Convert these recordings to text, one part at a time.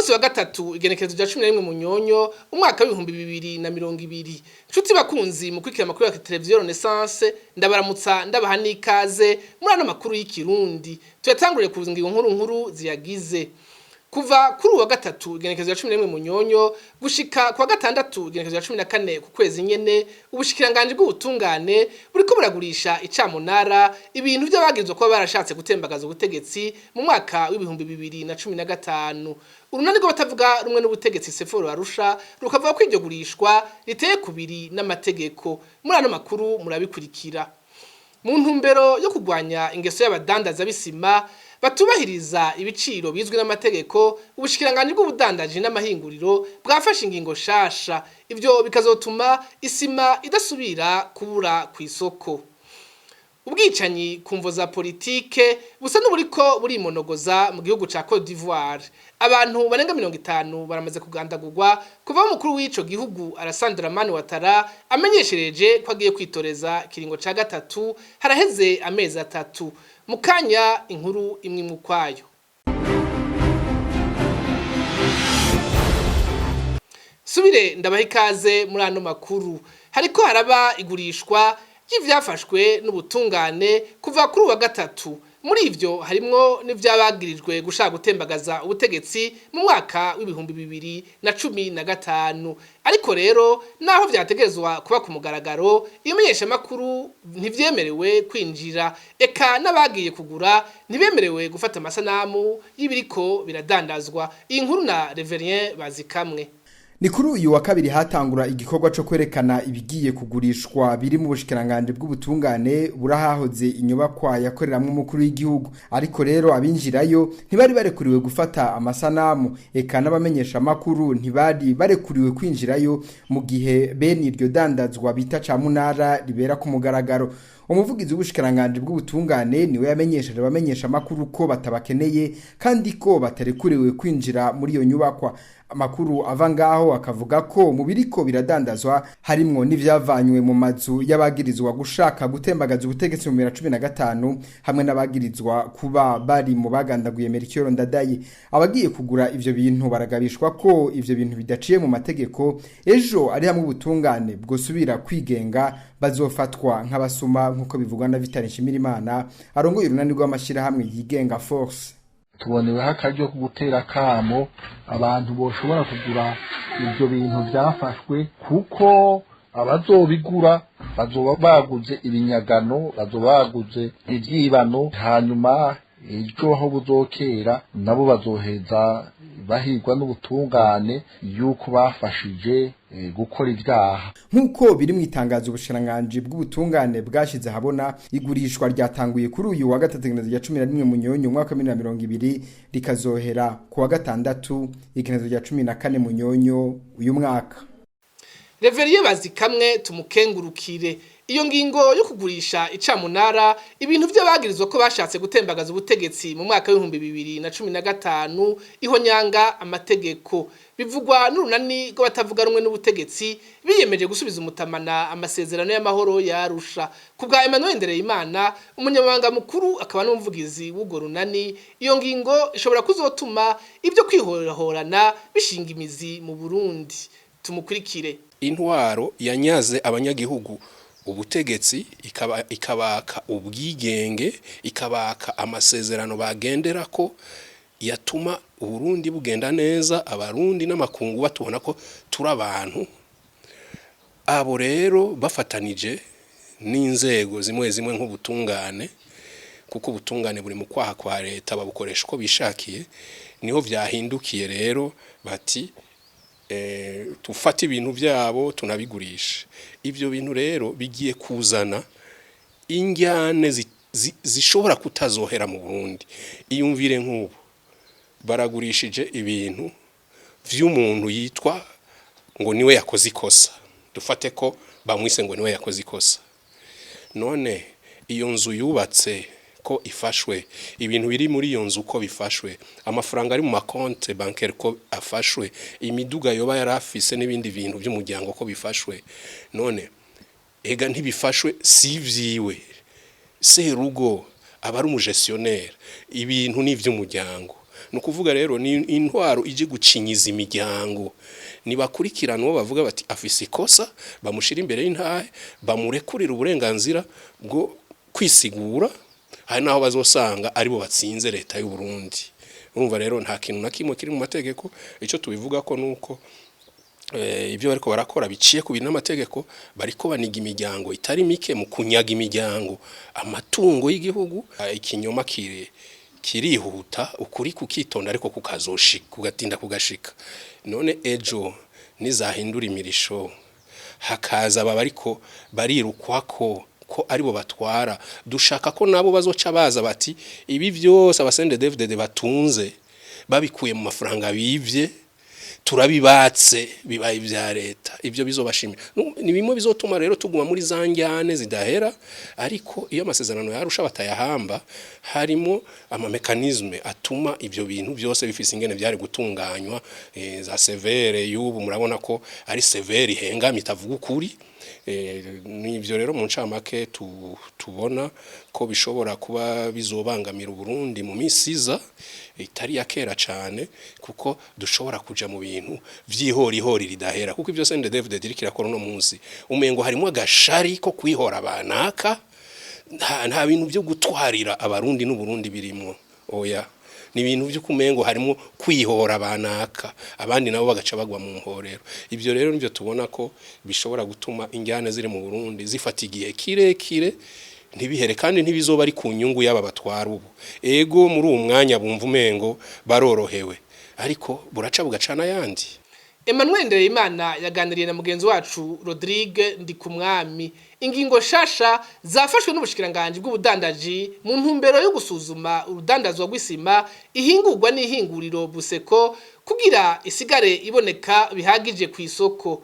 Munsi wa gatatu, igenekerezo rya 11 Munyonyo umwaka w'2020. Nshuti bakunzi mukurikira amakuru ya Televiziyo Renaissance, ndabaramutsa, ndabaha n'ikaze muri ano makuru y'Ikirundi. Tuyatanguriye ku ngingo nkuru nkuru ziyagize. Kuva kuri uwa gatatu, igenekerezo rya 11 Munyonyo, gushika kuwa gatandatu, igenekerezo rya 14 ku kwezi nyene, ubushikiranganji bw'ubutungane buriko buragurisha icamunara ibintu vy'abagirizwa kuba barashatse gutembagaza ubutegetsi mu mwaka w'2015. Urunani rw'abatavuga rumwe n'ubutegetsi CEFOR Arusha rukavuga ko iryo gurishwa riteye kubiri n'amategeko. Muri ano makuru murabikurikira. Mu ntumbero yo kurwanya ingeso y'abadandaza b'isima batubahiriza ibiciro bizwi n'amategeko, ubushikiranganji bw'ubudandaji n'amahinguriro bwafashe ingingo shasha. Ivyo bikazotuma isima idasubira kubura ku isoko. Ubwicanyi ku mvo za politike busa n'uburiko burimonogoza mu gihugu ca Cote d'Ivoire. Abantu barenga 50 baramaze kugandagurwa kuva umukuru w'ico gihugu Alassane Dramane Ouattara amenyeshereje ko agiye kwitoreza kiringo ca gatatu, haraheze amezi 3. Mu kanya inkuru imwe imwe ukwayo. Subire ndabaha ikaze muri ano makuru. Hariko haraba igurishwa ry'ivyafashwe n'ubutungane kuva kuri uwa gatatu. Muri ivyo harimwo n'ivyabagirijwe gushaka gutembagaza ubutegetsi mu mwaka w'2015. Ariko rero naho vyategerezwa kuba ku mugaragaro, ibimenyeshamakuru ntivyemerewe kwinjira, eka n'abagiye kugura ntibemerewe gufata amasanamu y'ibiriko biradandazwa. Iyi nkuru na Reverien Bazikamwe. Ni kuri uyu wa kabiri hatangura igikorwa cyo kwerekana ibigiye kugurishwa biri mu bushikiranganji bw'ubutungane burahahoze inyubakwa yakoreramwo umukuru w'igihugu. Ariko rero abinjirayo ntibari barekuriwe gufata amasanamu, eka n'abamenyesha makuru ntibari barekuriwe kwinjirayo mu gihe bene iryo dandazwa bita camunara ribera ku mugaragaro. Umuvugizi w'ubushikiranganji bw'ubutungane niwe yamenyesheje abamenyesha makuru ko batabakeneye kandi ko batarekuriwe kwinjira muri iyo nyubakwa. Amakuru ava ngaho akavuga ko mu biriko biradandazwa harimwo n'ivyavanywe mu mazu y'abagirizwa gushaka gutembagaza ubutegetsi mu 2015 hamwe n'abagirizwa kuba bari mu bagandaguye Melchior Ndadaye. Abagiye kugura ivyo bintu baragabishwa ko ivyo bintu bidaciye mu mategeko, ejo ari hamwe ubutungane bwosubira kwigenga bazofatwa nk'abasuma, nk'uko bivugwa na Vital Nshimirimana arongoye urunani rw'amashirahamwe yigenga Force. Tuboneweho akaryo ko gutera akamo abantu boshobora kugura ibyo bintu byafashwe, kuko abazobigura bazoba baguze ibinyagano, bazoba baguze ivyibano, hanyuma ejo aho buzokera nabo bazoheza bahigwa n'ubutungane yuko bafashije gukora ibyaha. Nk'uko biri mu itangazo ubushikiranganji bw'ubutungane bwashize ahabona, igurishwa ryatanguye kuri uyu wa gatatu igenekerezo rya 11 Munyonyo umwaka wa 2020, rikazohera ku wa gatandatu igenekerezo rya 14 Munyonyo uyu mwaka. Reveriye Bazikamwe tumukengurukire. Iyo ngingo yo kugurisha icamunara ibintu vy'abagirizwa ko bashatse gutembagaza ubutegetsi mu mwaka w'2015 ihonyanga amategeko, bivugwa n'urunani rw'abatavuga rumwe n'ubutegetsi biyemeje gusubiza umutamana amasezerano y'amahoro ya Arusha. Ku bwa Emmanuel Ndereyimana, umunyamabanga mukuru akaba n'umuvugizi w'urwo runani, iyo ngingo ishobora kuzotuma ibyo kwihorahorana bishinga imizi mu Burundi. Tumukurikire. Intwaro yanyaze abanyagihugu ubutegetsi, ikabaka ubwigenge, ikabaka amasezerano bagenderako yatuma Uburundi bugenda neza, Abarundi n'amakungu batubona ko turi abantu. Abo rero bafatanije n'inzego zimwe zimwe nk'ubutungane, kuko ubutungane buri mu kwaha kwa leta, babukoresha uko bishakiye, niho vyahindukiye rero bati tufate ibintu byabo tunabigurisha. Ibyo bintu rero bigiye kuzana injyane zishobora kutazohera mu Burundi. Iyumvire nk'ubu baragurishije ibintu vy'umuntu yitwa ngo niwe yakoze ikosa, dufate ko bamwise ngo niwe yakoze ikosa. None iyo nzu yubatse ko ifashwe, ibintu biri muri iyo nzu ko bifashwe, amafaranga ari mu makonte bancaire ko afashwe, imiduga yoba yarafise n'ibindi bintu by'umuryango ko bifashwe, none ega ntibifashwe si ivyiwe? Serugo aba ari umugestionnaire, ibintu ni ivy'umuryango. Ni ukuvuga rero ni intwaro ije gucinyiza imiryango. Nibakurikirana uwo bavuga bati afise ikosa, bamushira imbere y'intahe, bamurekurira uburenganzira bwo kwisigura. Hari naho bazosanga aribo batsinze leta y'u Burundi. Urumva rero nta kintu na kimwe kiri mu mategeko. Ico tubivuga ko nuko ibyo bariko barakora biciye ku bintu n'amategeko, bariko baniga imiryango itari mike mu kunyaga imiryango amatungo y'igihugu. Ikinyoma kiri kirihuta, ukuri kukitonda, ariko kukazoshika, kugatinda kugashika. None ejo nizahindura imirisho, hakaza aba bariko barirukwako ko aribo batwara, dushaka ko nabo bazoca baza bati ibi byose aba CNDD-FDD batunze babikuye mu mafaranga bivye, turabibatse, bibaye ibya leta. Ibyo bizobashimira. Ni bimwe bizotuma rero tuguma muri za njyane zidahera. Ariko iyo amasezerano yarusha batayahamba, harimo ama mécanismes atuma ibyo bintu byose bifise ingene byari gutunganywa. Za CVR y'ubu murabona ko ari CVR ihengamye, itavuga ukuri. Nivyo rero mu ncamake tubona ko bishobora kuba bizobangamira Uburundi mu minsi iza itari ya kera cane, kuko dushobora kuja mu bintu vy'ihorihori ridahera, kuko ivyo CNDD-FDD iriko irakora uno munsi umengo harimo agashari ko kwihora banaka. Nta bintu byo gutwarira abarundi n'Uburundi birimwo, oya, ni ibintu byo kumengo harimo kwihora banaka, abandi nabo bagaca bagwa mu mporero. Ibyo rero nivyo tubona ko bishobora gutuma injyane ziri mu Burundi zifata igihe kirekire ntibihere, kandi ntibizoba ari ku nyungu y'aba batwara ubu. Ego, muri uwo mwanya bumva umengo barorohewe, ariko buraca bugacana yandi. Emmanuel Ndereyimana yaganiriye na mugenzi wacu Rodrigue Ndikumwami. Ingingo shasha zafashwe n'ubushikiranganje bw'ubudandaji mu ntumbero yo gusuzuma urudandazwa rw'isima ihingurwa n'ihinguriro Buseko kugira isigare iboneka bihagije ku isoko.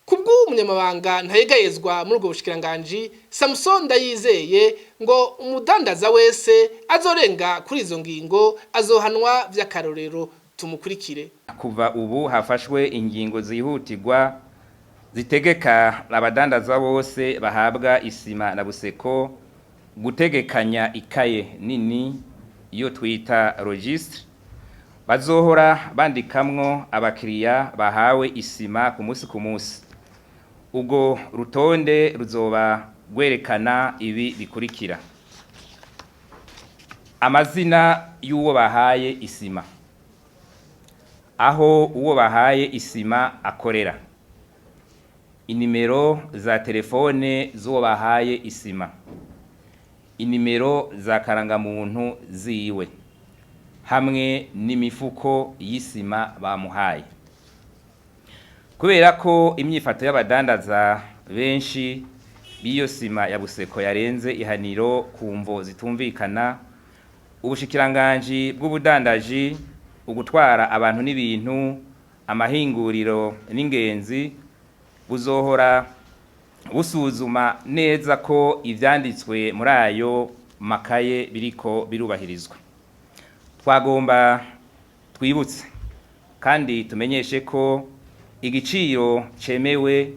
Kubw'umunyamabanga ntayegayezwa muri ubwo bushikiranganji Samson Ndayizeye, ngo umudandaza wese azorenga kuri izo ngingo azohanwa vy'akarorero. Tumukurikire. Kuva ubu hafashwe ingingo zihutirwa zitegeka abadandaza bose bahabwa isima na Buseko gutegekanya ikaye nini, iyo twita registre, bazohora bandikamwo abakiriya bahawe isima ku munsi ku munsi. Ubwo rutonde ruzoba rwerekana ibi bikurikira: amazina y'uwo bahaye isima, aho uwo bahaye isima akorera, inimero za telefone z'uwo bahaye isima, inimero za karangamuntu ziwe, hamwe n'imifuko y'isima bamuhaye. Kubera ko imyifato y'abadandaza benshi b'iyo sima ya Buseko yarenze ihaniro ku mvo zitumvikana, ubushikiranganji bw'ubudandaji, ugutwara abantu n'ibintu, amahinguriro n'ingenzi buzohora busuzuma neza ko ivyanditswe muri ayo makaye biriko birubahirizwa. Twagomba twibutse kandi tumenyeshe ko igiciro cemewe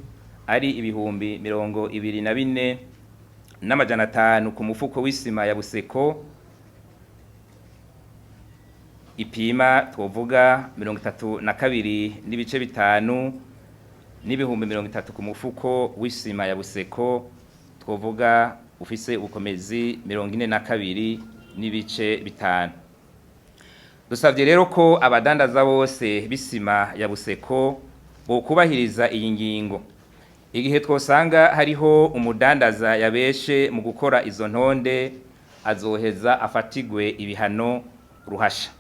ari 24,500 ku mufuko w'isima ya Buseko ipima twovuga 32.5, n'30,000 ku mufuko w'isima ya Buseko twovuga ufise ubukomezi 42.5. Dusabye rero ko abadandaza bose b'isima ya Buseko bokubahiriza iyi ngingo. Igihe twosanga hariho umudandaza yabeshe mu gukora izo ntonde, azoheza afatigwe ibihano ruhasha.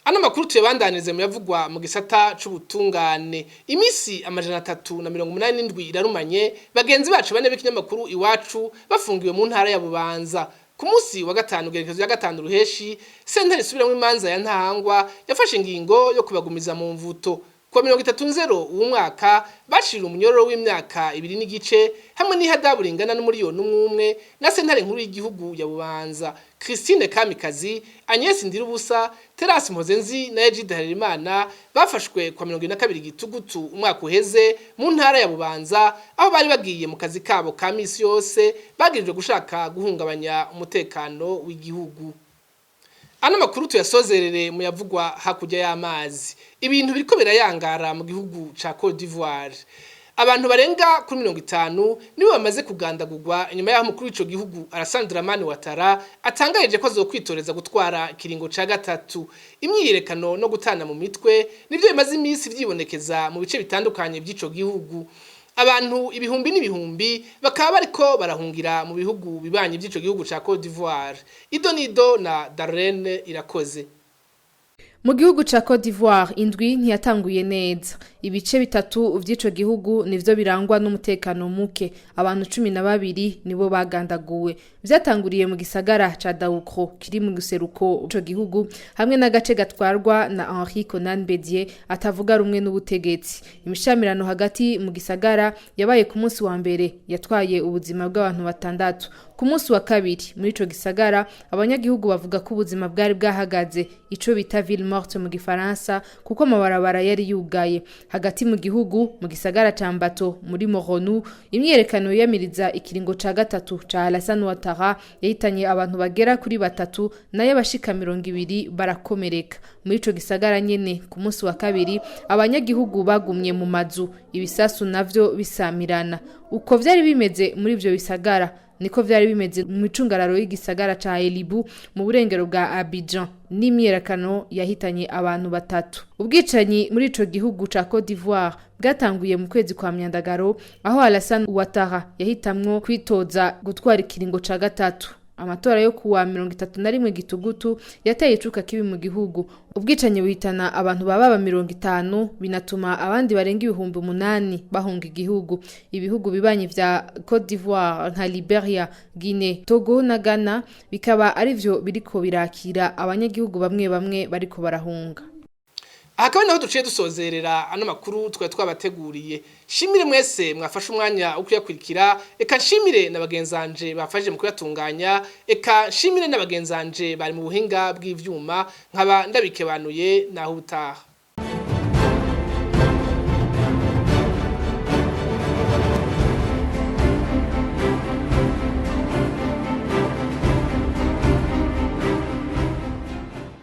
Ano makuru tuyabandanirize mu yavugwa mu gisata c'ubutungane. Imisi 387 irarumanye bagenzi bacu bane b'ikinyamakuru Iwacu bafungiwe mu ntara ya Bubanza. Ku munsi wa gatanu, gerekezo ya 5 ruheshi, sentare isubiramwo imanza ya Ntahangwa yafashe ingingo yo kubagumiza mu mvuto. Kuwa 30 nzero uwu mwaka bacira umunyororo w'imyaka 2.5 hamwe n'ihadabu ringana n'umuriyoni umwe umwe na sentare nkuru y'igihugu ya Bubanza. Christine Kamikazi, Agnes Ndirubusa, Terasi Mpozenzi na Egide Harerimana bafashwe kwa 22 gitugutu umwaka uheze mu ntara ya Bubanza, aho bari bagiye mu kazi kabo ka misi yose, bagirijwe gushaka guhungabanya umutekano w'igihugu. Ano makuru tuyasozerere mu yavugwa hakurya y'amazi. Ibintu biriko birayangara mu gihugu ca Cote d'Ivoire. Abantu barenga kuri 50 nibo bamaze kugandagurwa inyuma y'aho umukuru w'ico gihugu Alassane Dramane Ouattara atangarije ko azokwitoreza gutwara kiringo ca gatatu. Imyiyerekano no gutana mu mitwe nivyo bimaze iminsi vyibonekeza mu bice bitandukanye by'ico gihugu. Abantu ibihumbi n'ibihumbi bakaba bariko barahungira mu bihugu bibanyi by'ico gihugu ca Cote d'Ivoire. Ido nido na Darlene Irakoze. Mu gihugu ca Cote d'Ivoire indwi ntiyatanguye neza. Ibice bitatu vy'ico gihugu nivyo birangwa n'umutekano muke. Abantu 12 nibo bagandaguwe. Vyatanguriye mu gisagara ca Daoukro kiri mu giseruko ico gihugu hamwe n'agace gatwarwa na Henri Konan Bédié atavuga rumwe n'ubutegetsi. Imishamirano hagati mu gisagara yabaye ku munsi wa mbere yatwaye ubuzima bw'abantu batandatu. Ku munsi wa kabiri muri ico gisagara abanyagihugu bavuga ko ubuzima bwari bwahagaze, ico bita ville morte mu gifaransa, kuko amabarabara yari yugaye. Hagati mu gihugu mu gisagara ca Mbato muri Moronou, imyiyerekano yiyamiriza ikiringo ca gatatu ca Alassane Ouattara yahitanye abantu bagera kuri batatu, nayo abashika 20 barakomereka. Muri ico gisagara nyene ku munsi wa kabiri abanyagihugu bagumye mu mazu, ibisasu navyo bisamirana. Uko vyari bimeze muri ivyo bisagara niko vyari bimeze mu icungararo y'igisagara ca Elibu mu burengero bwa Abidjan, n'imyiyerekano yahitanye abantu batatu. Ubwicanyi muri ico gihugu ca Cote d'Ivoire bwatanguye mu kwezi kwa Myandagaro, aho Alassane Ouattara yahitamwo kwitoza gutwara ikiringo ca gatatu. Amatora yo kuwa 31 Gitugutu yateye icuka kibi mu gihugu. Ubwicanyi buhitana abantu baba 50, binatuma abandi barenga 8000 bahunga igihugu. Ibihugu bibanyi vya Cote d'Ivoire nka Liberia, Guinea, Togo na Ghana bikaba arivyo biriko birakira abanyagihugu bamwe bamwe bariko barahunga. Aha naho duciye dusozerera ano makuru twari twabateguriye. Shimire mwese mwafashe umwanya wo kuyakurikira, eka nshimire na bagenzanje bafashe mu kuyatunganya, eka nshimire na bagenzanje bari mu buhinga bw'ivyuma, nkaba ndabikebanuye naho utaha.